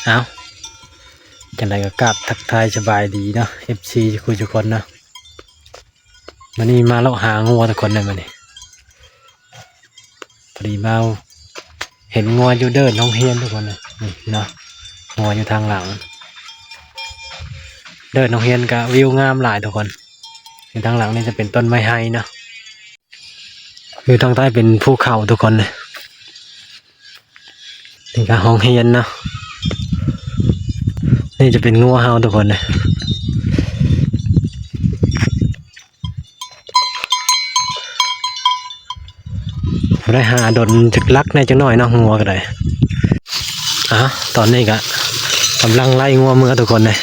ເອົ້າ ຈັ່ງໃດກໍກາບທັກທາຍສະບາຍດີເນາະ ເອັຟຊີ ທຸກຜູ້ທຸກຄົນເນາະ. ມື້ນີ້ມາເລາະຫາງົວທຸກຄົນເດີ ມື້ນີ້ພໍດີມາເຫັນງົວຢູ່ເດີ່ນໂຮງຮຽນທຸກຄົນເດີ ນີ້ເນາະ. ງົວຢູ່ທາງຫຼັງເດີ່ນໂຮງຮຽນກໍວິວງາມຫຼາຍທຸກຄົນ. ຢູ່ທາງຫຼັງນີ້ຈະເປັນຕົ້ນໄມ້ໄຮເນາະ. ຢູ່ທາງໃຕ້ເປັນພູເຂົາທຸກຄົນເລີຍ. ນີ້ກໍໂຮງຮຽນເນາະ. ນີ້ຈະເປັນງົວເຮົາທຸກຄົນເລີຍ. ບໍ່ໄດ້ຫາດົນ ຈັກລັກແດ່ຈັກໜ້ອຍເນາະ ງົວກໍໄດ້. ອາ ຕອນນີ້ກໍກຳລັງໄລ່ງົວເມືອທຸກຄົນເລີຍ.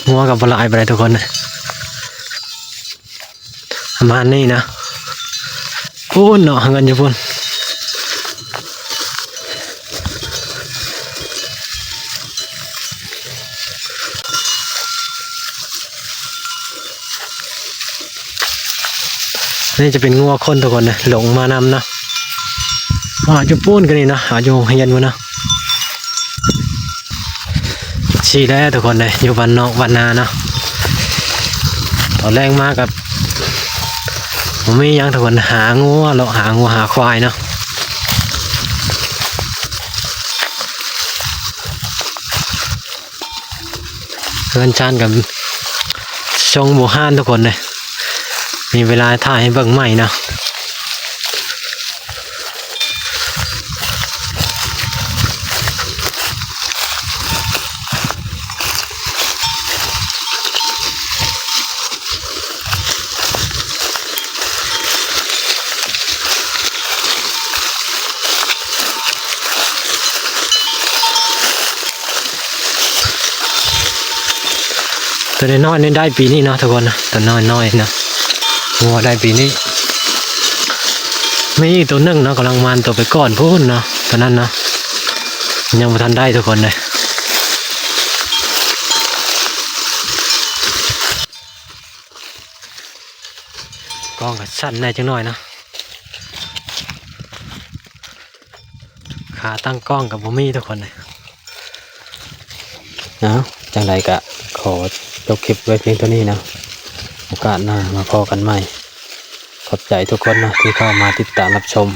ງົວກໍບໍ່ຫຼາຍປານໃດທຸກຄົນເລີຍ. ປະມານນີ້ນະ. ພຸ້ນເນາະ ເຮືອນຢູ່ພຸ້ນ. ນີ້ຈະເປັນງົວຄົນທຸກຄົນເດີ ຫຼົງມານຳເນາະ. ເອົາຢູ່ປູ້ນກໍນີ້ເນາະ ເອົາຢູ່ໂຮງຮຽນພຸ້ນເນາະ. ຊີ້ແຫຼະທຸກຄົນເດີ ຢູ່ບ້ານນອກບ້ານນາເນາະ. ຕອນແລງມາກໍບໍ່ມີຫຍັງທຸກຄົນ ຫາງົວ ເລາະຫາງົວຫາຄວາຍເນາະ. ເຮືອນຊານກັນຊົງບູຮານທຸກຄົນເດ້. ມີເວລາຖ່າຍໃຫ້ເບິ່ງໃໝ່ເນາະ. ຕົວນ້ອຍໆນີ້ໄດ້ປີນີ້ເນາະທຸກຄົນເນາະ ຕົວນ້ອຍໆເນາະ ງົວໄດ້ປີນີ້. ມີອີກຕົວໜຶ່ງເນາະ ກຳລັງມານຕົວໄປກ່ອນພຸ້ນເນາະ ຕົວນັ້ນເນາະ ຍັງບໍ່ທັນໄດ້ທຸກຄົນເດ້. ກ້ອງກໍສັ່ນແດ່ຈັກໜ້ອຍເນາະ ຂາຕັ້ງກ້ອງກໍບໍ່ມີທຸກຄົນເລີຍ. ເອົາ ຈັ່ງໃດກໍຂໍຈົບຄລິບໄວ້ພຽງເທົ່ານີ້ເນາະ ໂອກາດໜ້າມາພໍ້ກັນໃໝ່. ຂອບໃຈທຸກຄົນເນາະ ທີ່ເຂົ້າມາຕິດຕາມຮັບຊົມ.